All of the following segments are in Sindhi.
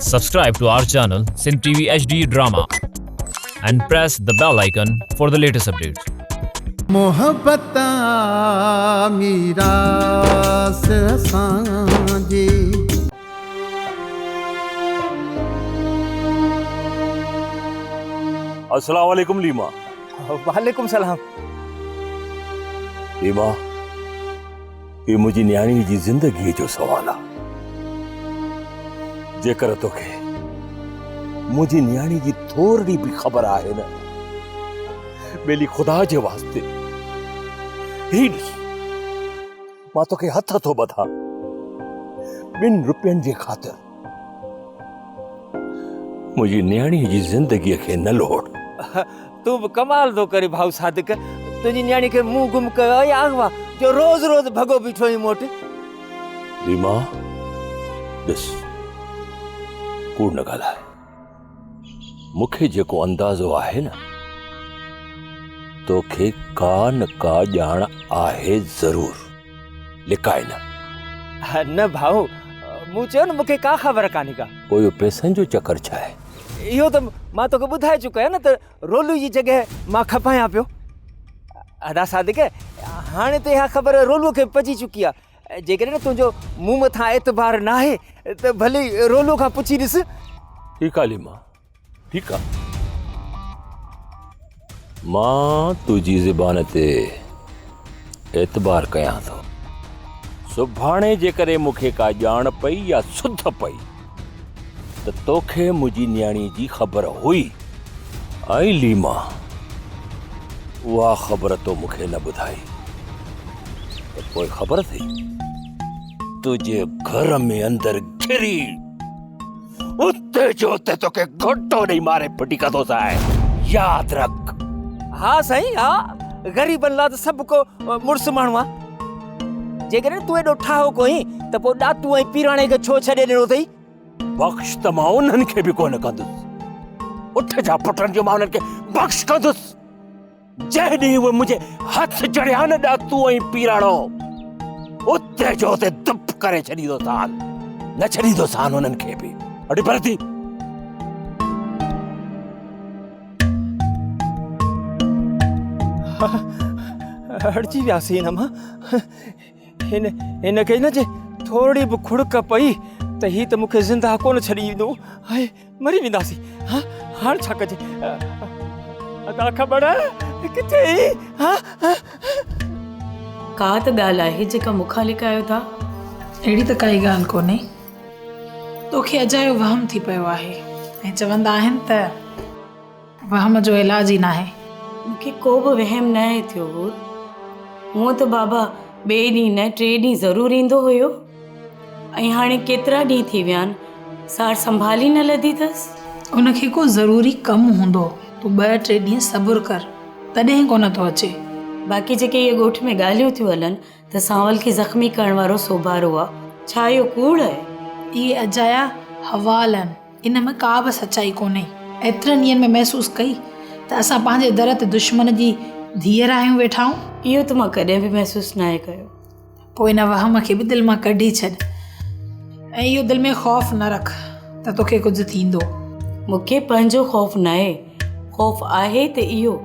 Subscribe to our channel Sindh TV HD Drama and press the bell icon for the latest updates. محبت آ ميراث اسان جي. السلام عليڪم ليما. وعليڪم سلام. ليما هي منهنجي نياڻي جي زندگيء جو سوال آ. جيڪر توکي منهنجي نياڻي جي ٿورڙي به خبر آهي نه ٻيلي خدا جي واسطي هي ڏس مان توکي هٿ ٿو ٻڌان ٻن روپين جي خاطر منهنجي نياڻي جي زندگيء کي نه لوڙ. تون به ڪمال ٿو ڪرين ڀائو صادق، تنهنجي نياڻي کي مون گم ڪيو آهي يا اغوا جو روز روز ڀڳو بيٺو آهين مون وٽ. ريما ڏس ڪوڙ نه ڳالهاء، مون کي جيڪو اندازو آهي نه توکي ڪا نه ڪا ڄاڻ آهي ضرور. لڪائي نه. نه ڀائو، مون چيو نه مون کي ڪا خبر ڪانهي ڪا. پوء اهو پئسن جو چڪر ڇا آهي؟ اهو ته مان توکي ٻڌائي چڪو آهيان نه ته رولو جي جڳهه مان کپايان پيو. ادا صادق، هاڻي ته اها خبر رولو کي به پئجي چڪي آهي. جيڪڏهن تنهنجو مون مٿان اعتبار ناهي ته ڀلي رولو کان پڇي ڏس. ٺيڪ آهي ليما، ٺيڪ آ. مان تنهنجي زبان تي اعتبار ڪيان ٿو. سڀاڻي جيڪڏهن مون کي ڪا ڄاڻ پئي يا سڌ پئي ته توکي منهنجي نياڻي جي خبر هئي ۽ ليما اها خبر تو مون کي نه ٻڌائي ته پوء خبر اٿئي تنهنجي گهر ۾ اندر گهري اتي جو اتي توکي گهٽو ڏئي ماري ڦٽي ڪندوسانء ياد رک. ها سائين ها غريبن لاء ته سڀ ڪو مڙس ماڻهو آ. جيڪڏهن تون ايڏو ٺاهوڪو آهين ته پوء ڏاتو ۽ پيراڻي کي ڇو ڇڏي ڏنو اٿئي؟ بخش ته مان انهن کي به ڪونه ڪندس. اٺ جا پٽن جو مان انهن کي بخش ڪندس. جنهن ڏينهن اهي منهنجي هٿ چڙهيا نه ڏاتو ۽ پيراڻو، اتي جو اتي دپ ڪري ڇڏيندوسان، نه ڇڏيندوسان انهن کي به. اڙي پري ٿي. اڙجي وياسين هن مان. هن هن کي نه جي ٿورڙي به کڙڪ پئي ته هي ته مون کي زنده ڪونه ڇڏي ايندو. هاء مري وينداسين. ها هاڻ ڇا ڪجي؟ ادا کٻڙ ڪٿي آهين؟ ها ڪا ته ڳالهه آهي جيڪا مون کان لڪايو ٿا. اهڙي ته ڪائي ڳالهه ڪونهي. توکي اجايو وهم ٿي پيو آهي ۽ چوندا آهن ته وهم جو علاج ئي ناهي. مون کي ڪو به وهم ناهي ٿيو حور. هونء ته بابا ٻئي ڏينهن نه ٽئين ڏينهن ضرور ايندو هيو ۽ هاڻي ڪيترا ڏينهن ٿي ويا آهن سار سنڀال ئي نه لڌي اٿس. ان کي ڪو ضروري ڪم هوندو. تون ٻه ٽي ڏينهن صبر ڪر تڏهن ڪونه ٿو اچي. باقي جيڪي اهي ڳوٺ ۾ ڳالهيون ٿيون هلن ته سانول کي زخمي ڪرڻ وارو سوڀارو آ، ڇا اهو ڪوڙ آهي؟ اهي اجايا حوال آهن. ان ۾ ڪا به سچائي ڪونهي. ايترن ڏينهن ۾ محسوس ڪئي ته اسان پنهنجي در تي دشمن جي ڌيئر آهيون ويٺا آهيون. اهو ته مان ڪڏهن به محسوس ناهي ڪيو. پوء ان وهم کي به دل مان ڪڍي ڇڏ ۽ اهو دل ۾ خوف نه رک ته توکي ڪجهه ٿيندو. مون کي پنهنجو خوف ناهي، خوف آهي ته اهو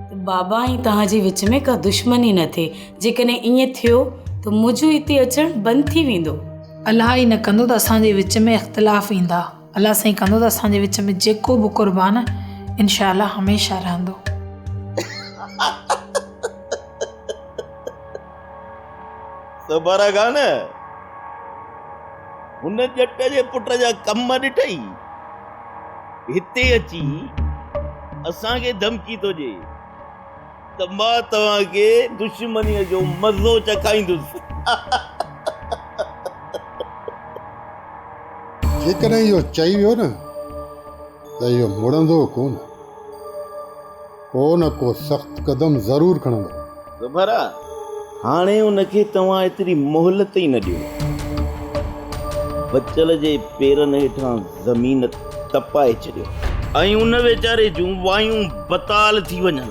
ته بابا ۽ توهان جي وچ ۾ ڪا دشمني نه ٿئي. جيڪڏهن ائين ٿيو ته منهنجو هتي اچڻ بند ٿي ويندو. الله ئي نه ڪندو ته اسان جي وچ ۾ اختلاف ايندا. الله سائين ڪندو ته اسان جي وچ ۾ جيڪو به قربان انشاء الله هميشه رهندو. صبر کان نه هن ڄٽ جي پٽ جا ڪم ڏٺئي هتي اچي اسان کي ڌمڪي ٿو ڏئي ته مان توهان کي دشمنيء جو مزو چکائيندس. جيڪڏهن اهو چئي ويو نه ته اهو مڙندو ڪونه. ڪو نه ڪو سخت قدم ضرور کڻندو. زبرا، هاڻي ان کي توهان ايتري مهلت ئي نه ڏيو. بچل جي پيرن هيٺان زمين تپائي ڇڏيو. ۽ ان ويچاري جون وايون بتال ٿي وڃن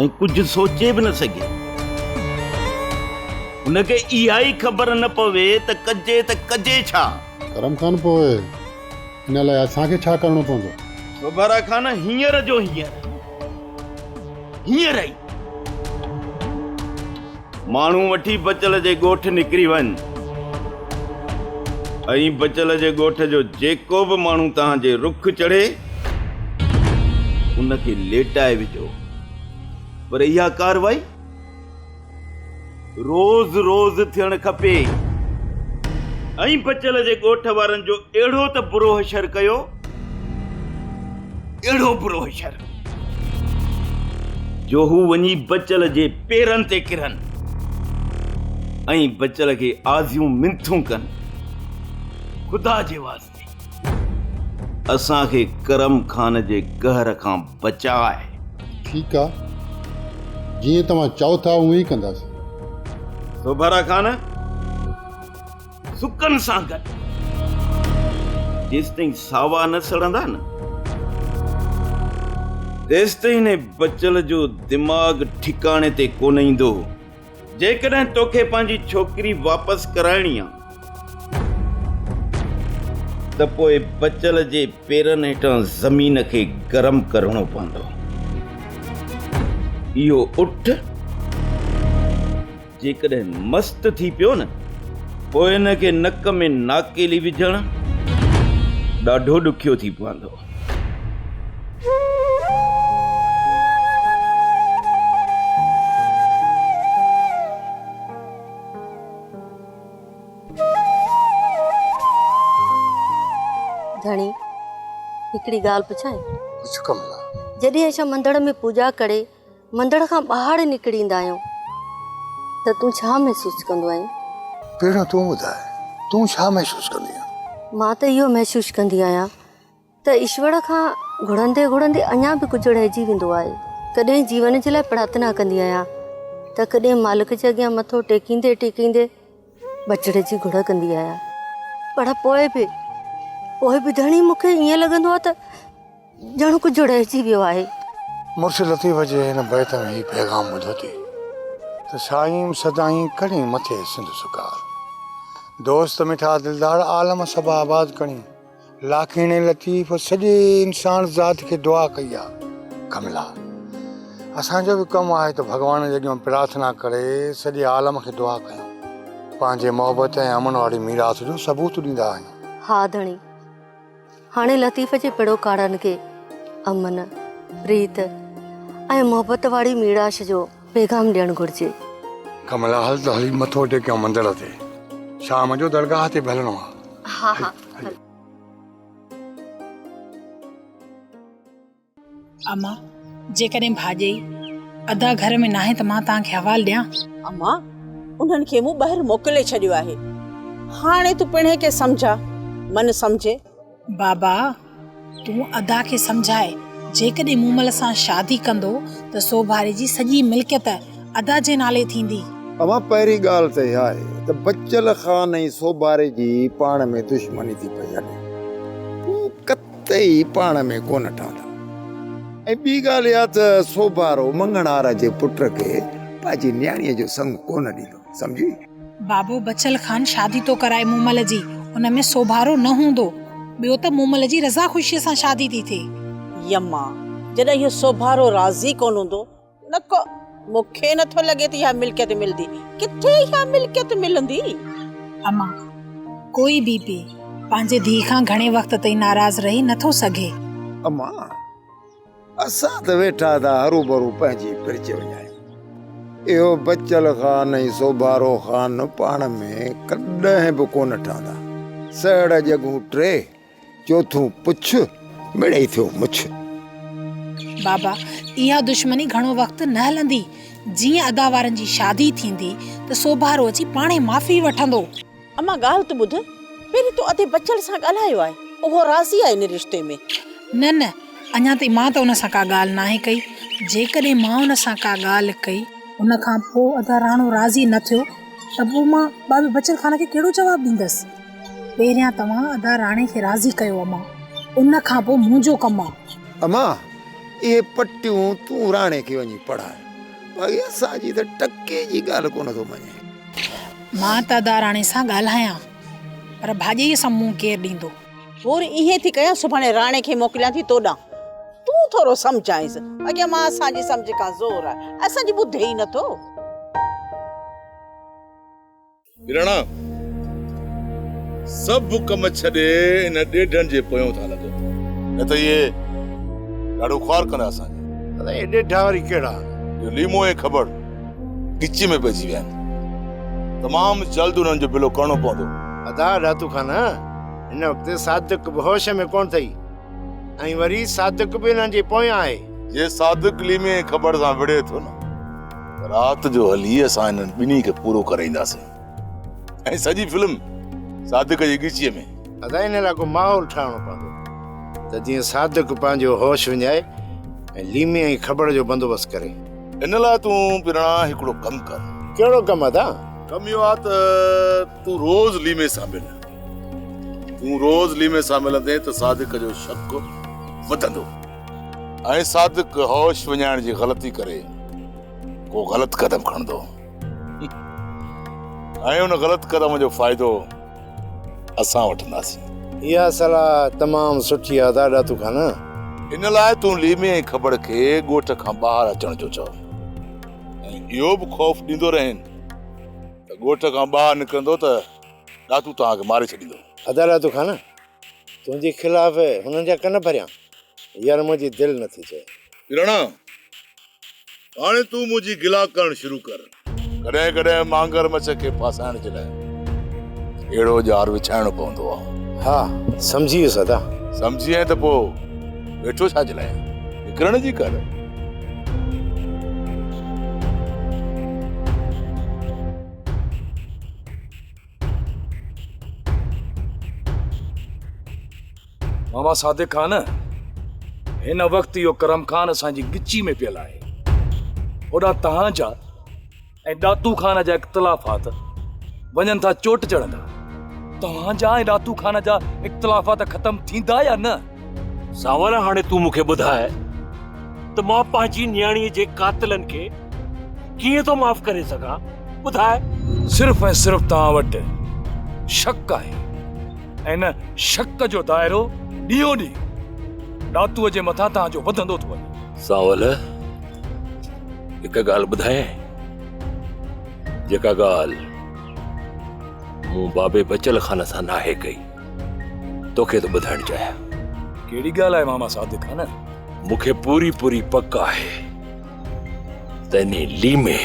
۽ ڪجهه سوچي به نه سگهي. هن کي اها ئي خبر نه پوي ته ڪجي ته ڪجي ڇا؟ ڪرم خان پوء ان لاء اسان کي ڇا ڪرڻو پوندو؟ سوڀارا خان هينئر جو هينئر، هينئر ئي ماڻهو وٺي بچل جي ڳوٺ نڪري وڃ ۽ بچل جي ڳوٺ جو جيڪو به ماڻهو توهان جي رخ چڙهي ان کي ليٽائي وجهو پر اها ڪارروائي روز روز ٿيڻ کپي ۽ بچل جي ڳوٺ وارن جو اهڙو ته برو حشر ڪيو اهڙو برو حشر جو هو وڃي بچل جي پيرن تي ڪرن ۽ بچل کي آزيون منٿون ڪن خدا جي واسطي اسان کي ڪرم خان جي قهر کان بچاء. ٺيڪ آ، جيئن توهان چئو ٿا اونئين ئي ڪنداسين. سوڀارا خان، سڪن سان گڏ جيستائين ساوا نه سڙندا نه، تيستائين هن بچل جو دماغ ٺڪاڻي تي ڪونه ايندو. جيڪڏهن توکي پنهنجي ڇوڪري واپس ڪرائڻي آ ته پوء بچل جي پيرن هيٺان زمين کي گرم ڪرڻو پوندو. اهو اٺ جيڪڏهن مست ٿي پيو نه، پوء هن کي نڪ ۾ ناڪيلي وجهڻ ڏاڍو ڏکيو ٿي پوندو. ڌڻي، هڪڙي ڳالهه پڇانء؟ پڇ ڪملا. جڏهن اسان مندڙ ۾ پوڄا ڪري مندڙ کان ٻاهر نڪري ايندا آهيون ته تون ڇا محسوس ڪندو آهين؟ پهريون تون ٻڌاء، تون ڇا محسوس ڪندي آهين؟ مان ته اهو محسوس ڪندي آهيان ته ايشور کان گهڙندي گهڙندي اڃا به ڪجهه رهجي ويندو آهي. ڪڏهن جيون جي لاء پرارٿنا ڪندي آهيان ته ڪڏهن مالڪ جي اڳيان مٿو ٽيڪيندي ٽيڪيندي ٻچڙي جي گهڙ ڪندي آهيان. پر پوء به پوء به ڌڻي مون کي ائين لڳندو آهي ته ڄڻ ڪجهه رهجي ويو آهي. مرشد لطيف جي هن بيت ۾ هي پيغام ٻڌو ٿي ته سائين سدائين ڪرين مٿي سنڌ سڪار، دوست مٺا دلدار عالم سڀ آباد ڪرين. لاکيڻي لطيف سڄي انسان ذات کي دعا ڪئي آ. ڪملا، اسان جو به ڪم آهي ته ڀڳوان جي اڳيان پرارٿنا ڪري سڄي عالم کي دعا ڪيون. پنهنجي محبت ۽ امن واري ميراث جو ثبوت ڏيندا آهيون. ها ڌڻي، هاڻي لطيف جي پيروڪارن کي امن، پريت ۽ محبت واري ميراث جو پيغام ڏيڻ گهرجي. ڪملا، هل ته هلي مٿو ٽيڪيون مندر تي. شام جو درگاهه تي به هلڻو آ. ها ها هل. اما، جيڪڏهن ڀاڄئي ادا گهر ۾ ناهي ته مان توهان کي حوال ڏيان؟ اما، انهن کي مون ٻاهر موڪلي ڇڏيو آهي. هاڻي تون پڻهين کي سمجهاء، من سمجهي. بابا، تون ادا کي سمجهاء، جيڪڏهن مومل سان شادي ڪندو ته سوڀاري جي سڄي ملڪيت ادا جي نالي ٿيندي. اوهان پهرين ڳالهه ته اها آهي ته بچل خان ۽ سوڀاري جي پاڻ ۾ دشمني ٿي پئي هلي. هو قطعي پاڻ ۾ ڪونه ٺهندا. ۽ ٻي ڳالهه اها ته سوڀارو مڱڻهار جي پٽ کي پنهنجي نياڻيء جو سڱ ڪونه ڏيندو. سمجهي؟ بابو بچل خان شادي ٿو ڪرائي مومل جي، ان ۾ سوڀارو نه هوندو. ٻيو ته مومل جي رضا خوشيء سان شادي ٿي ٿئي. يما، جڏهن اهو سوڀارو راضي ڪونه هوندو، نه ڪو، مون کي نه ٿو لڳي ته اها ملڪيت ملندي. ڪٿي اها ملڪيت ملندي؟ اما، ڪوئي به پيء پنهنجي ڌيء کان گهڻي وقت تائين ناراض رهي نه ٿو سگهي. اما، اسان ته ويٺا ٿا هروڀرو پنهنجي پرچ وڃايون. اهو بچل خان ۽ سوڀارو خان پاڻ ۾ ڪڏهن به ڪونه ٺهندا. سهڙ ڄڳون ٽي، چوٿون پڇ، مڙئي ٿيو مڇ. بابا، اها دشمني گهڻو وقت نه هلندي. جيئن ادا وارن جي شادي ٿيندي ته سوڀارو اچي پاڻهي معافي وٺندو. امان ڳالهه ته ٻڌ، پهرين تو ادي بچل سان ڳالهايو آهي، اهو راضي آهي ان رشتي ۾؟ نه نه، اڃا تائين مان ته ان سان ڪا ڳالهه ناهي ڪئي، جيڪڏهن مان ان سان ڪا ڳالهه ڪئي، ان کان پوء ادا راڻو راضي نه ٿيو ته پوء مان بابي بچل خان کي ڪهڙو جواب ڏيندس؟ پهريان توهان ادا راڻي کي راضي ڪيو امان، ان کان پوء منهنجو ڪم آ. امان، اهي پٽيون تون راڻي کي وڃي پڙهاء، باقي اسان جي ته ٽڪي جي ڳالهه ڪونه ٿو مڃي. مان ته ادا راڻي سان ڳالهايان پر ڀاڄائيء سان منهن ڪير ڏيندو؟ پوء ائين ٿي ڪيان سڀاڻي راڻي کي موڪليان ٿي تو ڏانهن. تون ٿورو سمجهائينس. اڳيان مان اسان جي سمجهه کان زور آهي. اسان جي ٻڌي ئي نٿو. راڻا، سڀ ڪم ڇڏي ان ڏيڍن جي پويون ٿا لڳو. نه ته اهي ڏاڍو خوار ڪندا اسان کي. ادا اهي ڏيڍا وري ڪهڙا آهن؟ اهو ليمو ۽ کٻڙ ڳچي ۾ پئجي ويا آهن. تمام جلد انهن جو بلو ڪرڻو پوندو. ادا ڏاتو خان، هن وقت صادق به هوش ۾ ڪونه اٿئي ۽ وري صادق به انهن جي پويان آهي. جي صادق ليمي ۽ کٻڙ سان وڙهي ٿو نه ته رات جو هلي اسان انهن ٻنهي کي پورو ڪري اينداسين ۽ سڄي فلم صادق جي ڳچيء ۾. ادا ان لاء ڪو ماحول ٺاهڻو پوندو ته جيئن صادق پنهنجو هوش وڃائي ۽ ليمي ۽ کٻڙ جو بندوبست ڪري. ان لاء تون پرڻا هڪڙو ڪم ڪر. ڪهڙو ڪم ادا؟ ڪم اهو آ ته تون روز ليمي سان مل. تون روز ليمي سان ملندين ته صادق جو شڪ وڌندو ۽ صادق هوش وڃائڻ جي غلطي ڪري ڪو غلط قدم کڻندو ۽ ان غلط قدم جو فائدو اسان وٺنداسين. اها صلاح تمام سٺي آ دادا تو کان. ان لاء تون ليمي ۽ کٻڙ کي ڳوٺ کان ٻاهر اچڻ جو چئو ۽ اهو به خوف ڏيندو رهين ته ڳوٺ کان ٻاهر نڪرندو ته ڏاتو توهان کي ماري ڇڏيندو. ادا ڏاتو خان تنهنجي خلاف هنن جا ڪن ڀريان يار منهنجي دل نٿي چئي. پيراڻا هاڻي تون منهنجي گلا ڪرڻ شروع ڪر. ڪڏهن ڪڏهن مانگر مڇ کي ڦاسائڻ جي لاء اهڙو ڄار وڇائڻو پوندو آهي. ها سمجهي ويس ادا. سمجهي وئين ته پوء ويٺو ڇا جي لاء آهين؟ نڪرڻ جي ڪر. ماما صادق خان، هن وقت اهو ڪرم خان اسان جي ڳچي ۾ پيل آهي. هوڏانهن توهان جا ۽ ڏاتو خان جا اختلافات وڃن ٿا چوٽ چڙهندا. توهان جا ۽ ڏاتو خان جا اختلافات ختم ٿيندا يا نه؟ سانول هاڻي تون مون کي ٻڌاء ته مان پنهنجي نياڻيء جي قاتلن کي ڪيئن ٿو معاف ڪري سگهان؟ ٻڌاء. صرف ۽ صرف توهان وٽ شڪ آهي. ۽ ان شڪ جو دائرو ڏينهون ڏينهن ڏاتوء جي مٿان توهان جو وڌندو ٿو وڃي. سانول، هڪ ڳالهه ٻڌايانء، جيڪا ڳالهه مون بابي بچل خان سان ناهي ڪئي، توکي ٿو ٻڌائڻ چاهيان. ڪهڙي ڳالهه آهي ماما صادق خان؟ مون کي پوري پوري پڪ آهي ته انهي ليمي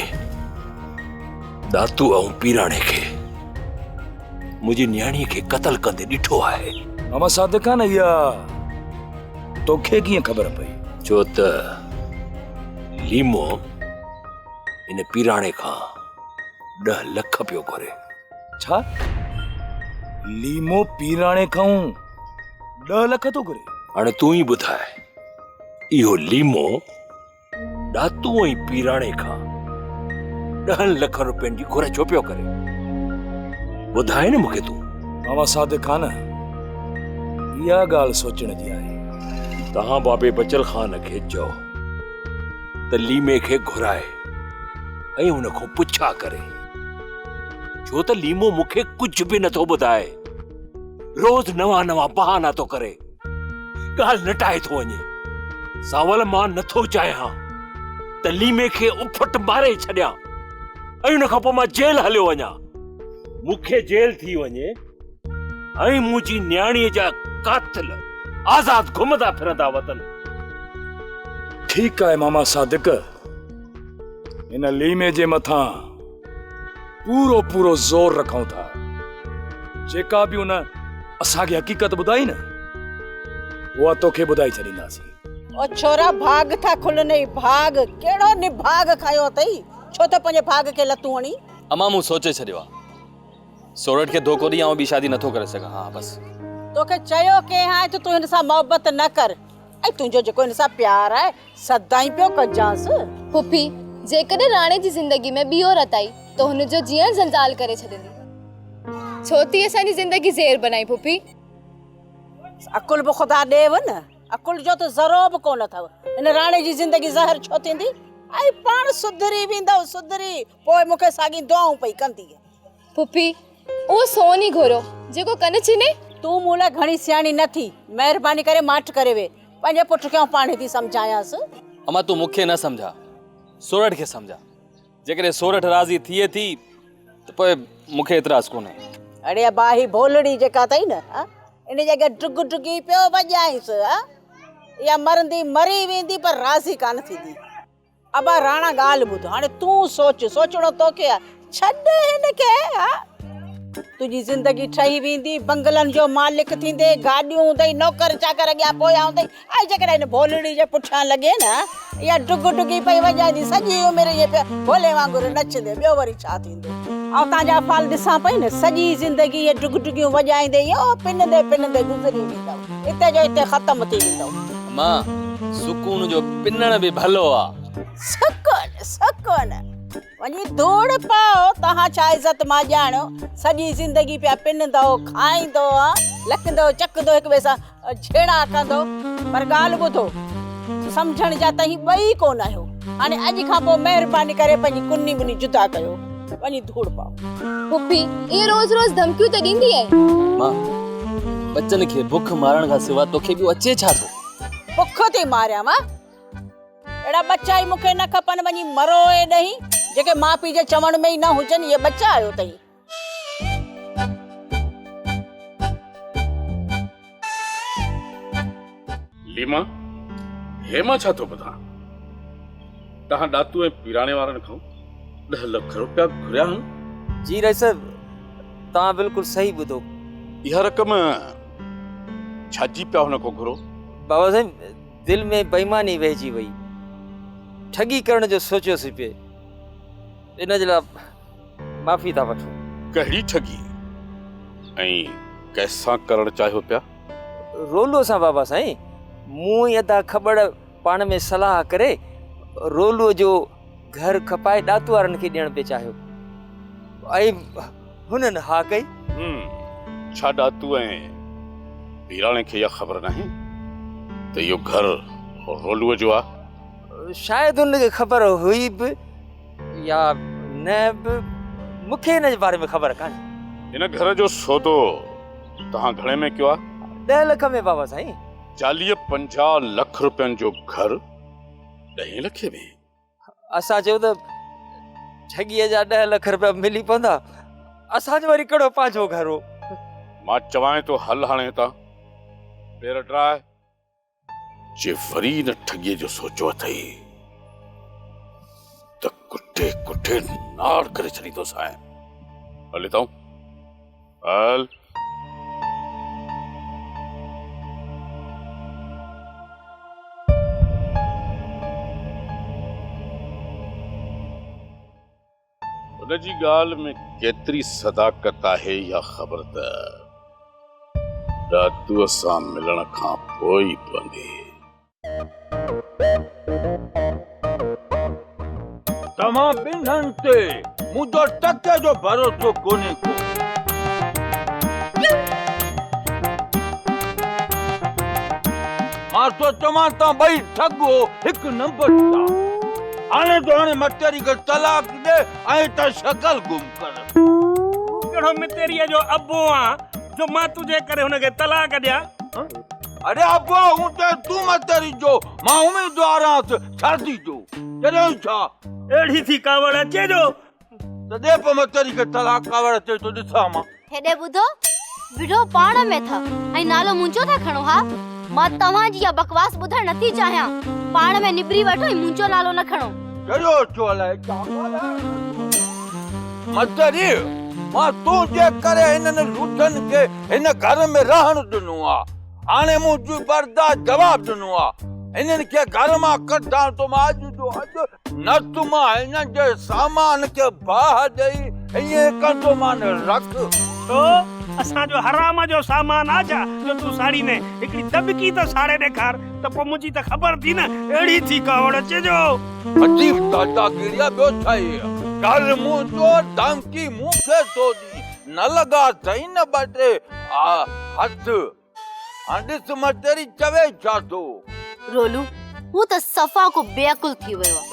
ڏاتو ۽ پيراڻي کي منهنجي نياڻيء کي قتل ڪندي ڏٺو آهي. ماما صادق خان اها توکي ڪيئن خبر پئي؟ ڇو ته ليمو ان پيراڻي کان ڏهه لک پيو گهري. ڇا؟ ليمو پيراڻي کان ڏهه لک ٿو گهري؟ هاڻي تون ئي ٻڌاء اهو ليمو ڏاتو ۽ پيراڻي کان ڏهن لکن روپين جي گهر ڇو پيو ڪري؟ ٻڌاء نه مون کي تون. ماما صادق خان، اها ڳالهه سوچڻ جي آهي. توهان بابي بچل خان کي چئو ته ليمي کي گهرائي ۽ ان کان پڇا ڪري. ڇو ته ليمو مون کي ڪجهه به نٿو ٻڌائي. روز نوان نوان بهانا ٿو ڪري. ڳالهه نٽائي ٿو وڃي. سانول مان نٿو چاهيان ته ليمي کي اڦٽ ماري ڇڏيان ۽ ان کان پوء مان جيل هليو وڃان. مون کي جيل ٿي وڃي ۽ منهنجي نياڻيء جا قاتل آزاد گهمندا ڦرندا وتن. ٺيڪ آهي ماما صادق، هن ليمي جي مٿان پورو پورو زور رکون ٿا. جيڪا به ان اسان کي حقيقت ٻڌائي نه، اها توکي ٻڌائي ڇڏينداسين. او ڇورا ڀاڳ ٿا کلنئي ڀاڳ، ڪهڙو نڀاڳ کنيو اٿئي، ڇو ٿو پنهنجي ڀاڳ کي لتون هڻين؟ امان مون سوچي ڇڏيو آ، سورٺ کي ڌوڪو ڏئي آئون ٻي شادي نٿو ڪري سگهان، ها بس. توکي چيو ڪنهن آهي ته تون هن سان محبت نه ڪر ۽ تنهنجو جيڪو هن سان پيار آهي سدائين پيو ڪجانس. پڦي، جيڪڏهن راڻي جي زندگي ۾ ٻي عورت آئي ته هن جو جيئڻ جنجال ڪري ڇڏيندي. ڇو ٿي اسان جي زندگي زهر بنائي پڦي؟ عقل به خدا ڏيو نه، عقل جو ته ذرو به ڪونه اٿو. هن راڻي جي زندگي زهر ڇو ٿيندي؟ ۽ پاڻ سڌري ويندؤ سڌري، پوء مون کي ساڳي دعائون پئي ڪندينء. پڦي، اهو سون ئي گهريو، جيڪو ڪن ڇني. تون مون لاء گهڻي سياڻي نه ٿي، مهرباني ڪري ماٺ ڪري ويهه. پنهنجي پٽ کي آئون پاڻهي ٿي سمجهايانس. امان تون مون کي نه سمجهاء، سورٺ کي سمجهاء. جيڪڏهن سورٺ راضي ٿئي ٿي ته پوء مون کي اعتراض ڪونهي. اڙي ابا هي ڀولڙي جيڪا اٿئي نه ها ان جي اڳيان ڊگ ڊگي پيو وڄائينس ها اها مرندي مري ويندي پر راضي ڪانه ٿيندي. ابا راڻا ڳالهه ٻڌ هاڻي تون سوچ سوچڻو توکي آ ڇڏ هن کي ها تنهنجي زندگي ٺهي ويندي بنگلن جو مالڪ ٿيندي گاڏيون هوندئي نوڪر چاڪر اڳيان پويان هوندئي ۽ جيڪڏهن هن ڀولڙي جي پٺيان لڳين نه اها ڊگ ڊگي پئي وڄائيندي سڄي عمر ائين پيو ڀولي وانگر نچندي ٻيو وري ڇا ٿيندو آئون تان جا افعال ڏسان پئي نه سڄي زندگي اهي ڊگ ڊگيون وڄائيندي اهو پنندي پنندي گذري ويندو اتي جو اتي ختم ٿي ويندو. امان، سڪون جو پنڻ به ڀلو آ. سڪون، سڪون. وڃي ڌوڙ پائو، توهان ڇا عزت مان ڄاڻيو. سڄي زندگي پيا پنندؤ، کائيندؤ، لڪندؤ چڪندؤ، هڪ ٻئي سان جهيڙا ڪندؤ. پر ڳالهه ٻڌو، سمجهڻ جا توهين ٻئي ڪونه آهيو. هاڻي اڄ کان پوء مهرباني ڪري پنهنجي ڪني ٻني جدا ڪيو. وڃي ڌوڙ پاء. پڦي، ائين روز روز ڌمڪيون ته ڏيندي آهين. مان، ٻچن کي بک مارڻ کان سوا توکي ٻيو اچي ڇا ٿو؟ بک ٿي ماريانء. اهڙا ٻچا ئي مون کي نه کپن، وڃي مرو ايڏهين، جيڪي ماء پيء جي چوڻ ۾ ئي نه هجن، اهي ٻچا آهيو تهين. ليما، هي مان ڇا ٿو ٻڌان؟ توهان ڏاتو ۽ پيراڻي وارن کان ڏهه لک روپيا گهريا هن؟ جي رئيس صاحب، توهان بلڪل صحيح ٻڌو. اها رقم ڇا جي پيا هن کان گهرو؟ بابا سائين، دل ۾ بيماني ويهجي وئي. ٺڳي ڪرڻ جو سوچيوسين پئي. ان جي لاء معافي ٿا وٺون. ڪهڙي ٺڳي ۽ ڪنهن سان ڪرڻ چاهيو پيا؟ رولو سان بابا سائين، مون ۽ ادا کٻڙ پاڻ ۾ صلاح ڪري رولو جو گهر کپائي ڏاتو وارن کي ڏيڻ پئي چاهيو ۽ هنن ها ڪئي. ڇا ڏاتو ۽ پيراڻي کي اها خبر ناهي ته اهو گهر رولوء جو آ؟ شايد هن کي خبر هئي به يا نه به، مون کي ان جي باري ۾ خبر ڪانهي. هن گهر جو سودو توهان گهڻي ۾ ڪيو آ؟ ڏهه لک ۾ بابا سائين. چاليهه پنجاهه لک روپين جو گهر ڏهين لکي ۾؟ اسان چيو ته ٺڳيء جا ڏهه لک روپيا ملي پوندا، اسان جو وري ڪهڙو پنهنجو گهر هو. مان چوانء ٿو هل هاڻي هتان، پير ڊراء. جي وري ان ٺڳيء جو سوچيو اٿئي ته ڪٽي ڪٽي ناڙ ڪري ڇڏيندوسانء. هل هتان هل. هن جي ڳالهه ۾ ڪيتري صداقت آهي اها خبر ته ڏاتوء سان ملڻ کان پوء ئي پوندي. توهان ٻنهن تي منهنجو ٽڪي جو ڀروسو ڪونهي ڪو. مان ٿو چوان توهان ٻئي ٺڳ هو هڪ نمبر جا. هاڻي جو هاڻي متيري کي طلاق ڏي ۽ ته شڪل گم ڪر. تون ڪهڙو متيريء جو ابو آن جو مان تنهنجي ڪري هن کي طلاق ڏيان؟ اڙي ابو هوندين تون متيري جو، مان اميدوار آنس شادي جو، تڏهن ڇا؟ اهڙي ٿي ڪاوڙ اچي جو. ته ڏي پوء متيري کي طلاق ڪاوڙ اچي ٿو ڏسان مان. هيڏي ٻڌو، وڙهو پاڻ ۾ ٿا ۽ نالو منهنجو ٿا کڻو ها؟ مان توهان جي اها بڪواس ٻڌڻ نٿي چاهيان. پاڻ ۾ نبري وٺو ۽ منهنجو نالو نه کڻو. ڪهڙو اچو الائي ڇا ڳالهائڻ لڳو. متيري، مان تنهنجي ڪري هنن لوٺن کي هن گهر ۾ رهڻ ڏنو آ. هاڻي منهنجي برداشت جواب ڏنو آ. هنن کي گهر مان ڪڍان ٿو مان اڄ جو اڄ. نه ته مان هنن جي سامان کي باهه ڏئي ائين ڪندومان رک. ڇو؟ اسان جو حرام جو سامان آ ڇا جو تون ساڙيندين؟ هڪڙي دٻڪي ته ساڙي ڏيکار ته پوء منهنجي ته خبر ٿي نه، اهڙي ٿي ڪاوڙ اچي جو. عجيب داداگيري آ ٻيو ڇا هي. گهر منهنجو ڌمڪي مون کي ٿو ڏين. نه لڳا اٿئي نه ٻه ٽي هٿ. هاڻ ڏس متيري چوي ڇا ٿو. رولو، هو ته صفا ڪو بي عقل ٿي ويو آ.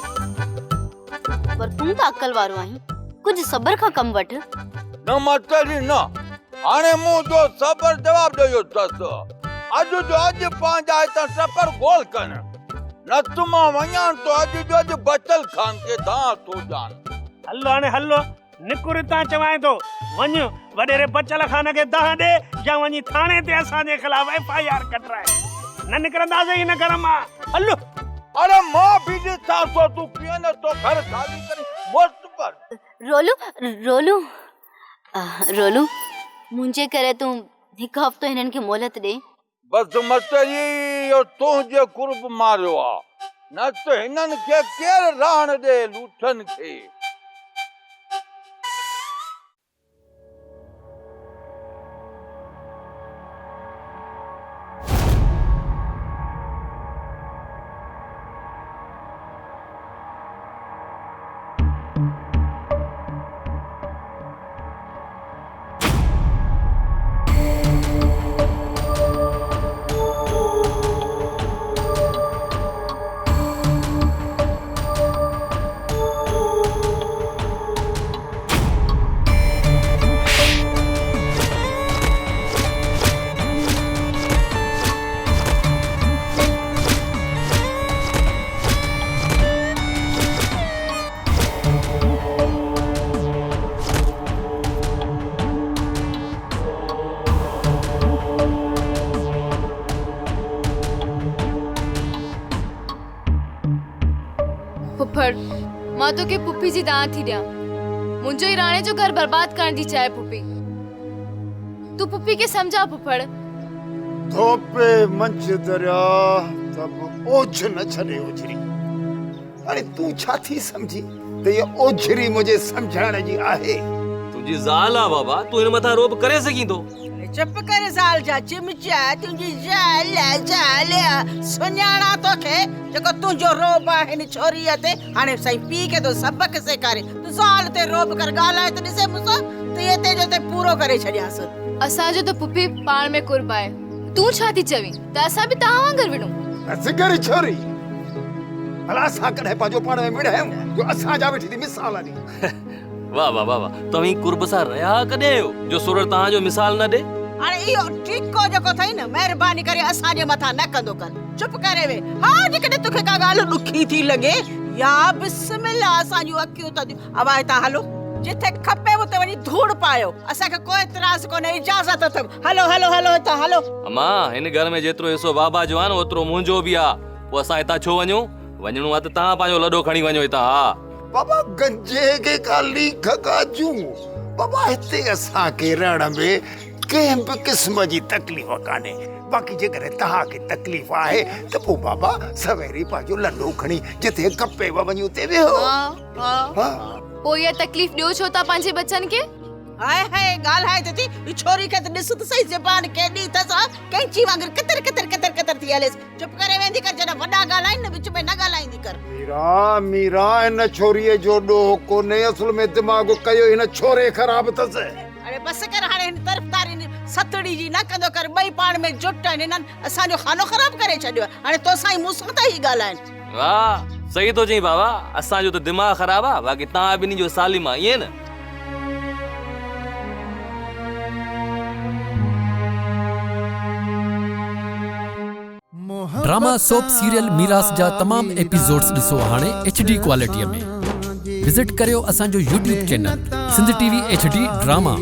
پر تون ته عقل وارو آهين، ڪجهه صبر کان ڪم وٺ. نه متري نه، هاڻي منهنجو صبر جواب ڏئي ويو اٿس. اڄ جو اڄ پنهنجا هتان ٽپر گول ڪن، نه ته مان وڃان ٿو اڄ جو اڄ بچل خان کي دانهن ٿو ڏيان. هل هاڻي هل، نڪر هتان چوانء ٿو. وڃ وڏيري بچل خان کي دانهن ڏي يا وڃي ٿاڻي تي اسان جي خلاف ايف I R ڪٽرائي. نه نڪرنداسين هن گهر مان. هل. اڙي مان به ڏسان ٿو تون ڪيئن نه ٿو گهر خالي ڪرين. موتبر. رولو رولو رولو منهنجي ڪري تون هڪ هفتو هنن کي مهلت ڏي. بس متري اهو تنهنجي قرب ماريو آ نه ته هنن کي ڪير رهڻ ڏي لوٺن کي. ڦڦڙ، مان توکي پڦي جي دانهن ٿي ڏيان. منهنجو ئي راڻي جو گهر برباد ڪرڻ ٿي چاهي پڦي. تون پڦي کي سمجهاء ڦڦڙ. ڌوپي منجهه درياهه ته به اوجهه نه ڇڏي اوجهري. هاڻي تون ڇا ٿي سمجهين ته هيء اوجهري منهنجي سمجهائڻ جي آهي؟ تنهنجي زال آ بابا، تون هن مٿان رعب ڪري سگهين ٿو. چپ ڪر زال جا چمچا، تنهنجي زال آ زال آ، سڃاڻان توکي جيڪو تنهنجو رعب آ هن ڇوريء تي، هاڻي سائين پيء کي ٿو سبق سيکاري، تون زال تي رعب ڪر، ڳالهائي ته ڏسين مون سان ته اتي جو اتي پورو ڪري ڇڏيانس. اسان جو ته پڦي پاڻ ۾ قرب آهي، تون ڇا ٿي چوين ته اسان به توهان وانگر وڙهون؟ بس ڪر ڇوري، ڀلا اسان ڪڏهن پنهنجو پاڻ ۾ وڙهيا آهيون جو اسان جا ويٺي ٿي مثال ڏين. واه واه واه واه توهين قرب سان رهيا ڪڏهن آهيو جو سورٺ توهان جو مثال نه ڏي. هاڻي اهو ٽيڪو جيڪو اٿئي نه مهرباني ڪري اسان جي مٿان نه ڪندو ڪر. چپ ڪري ويهه. ها جيڪڏهن توکي ڪا ڳالهه ڏکي ٿي لڳي يا بسم الله اسان جون اکيون ٿڌيون. ابا هتان هلو. جتي کپي اتي وڃي ڌوڙ پايو. اسان کي ڪو اعتراض ڪونهي اجازت اٿو. هلو هلو هلو هتان هلو. اما هن گهر ۾ جيترو حصو بابا جو آهي نه اوترو منهنجو به آهي. پوء اسان هتان ڇو وڃون؟ وڃڻو آهي ته توهان پنهنجو لڏو کڻي وڃو هتان ها. بابا گنجي کي ڪا ليک ڪا جون. بابا هتي اسان کي رهڻ ۾ ڪنهن به قسم جي تڪليف ڪانهي. باقي جيڪڏهن توهان کي تڪليف آهي ته پوء بابا سويري پنهنجو لڏو کڻي جتي کپيو وڃي اتي ويهو. ها ها. پوء اها تڪليف ڏيو ڇو ٿا پنهنجي ٻچن کي؟ هاء هاء ڳالهائي ته ٿي، هي ڇوري کي ته ڏس ته سهي زبان ڪيڏي اٿس ها، قينچي وانگر ڪتر ڪتر ڪتر ڪتر ٿي هليس. چپ ڪري ويندي ڪر جڏهن وڏا ڳالهائين نه وچ ۾ نه ڳالهائيندي ڪر. ميرا ميرا هن ڇوريء جو ڏوهه ڪونهي اصل ۾ دماغ ڪيو هن ڇوري خراب اٿس. اڙي بس ڪر هاڻي هن طرفداري هن ستڙي جي نه ڪندو ڪر ٻئي پاڻ ۾ جٽ آهن هنن اسان جو خانو خراب ڪري ڇڏيو آهي هاڻي توسان ۽ مون سان ٿا هي ڳالهائين. واهه صحيح ٿو چئين بابا اسان جو ته دماغ خراب آ باقي توهان ٻنهي جو سالم آ ائين نه. ڊراما سوپ سيريل ميراث جا تمام ايپيسوڊز ڏسو هاڻي ايڇ ڊي ڪوالٽي ۾ وزٽ ڪريو اسان جو YouTube channel Sindh T V H D drama.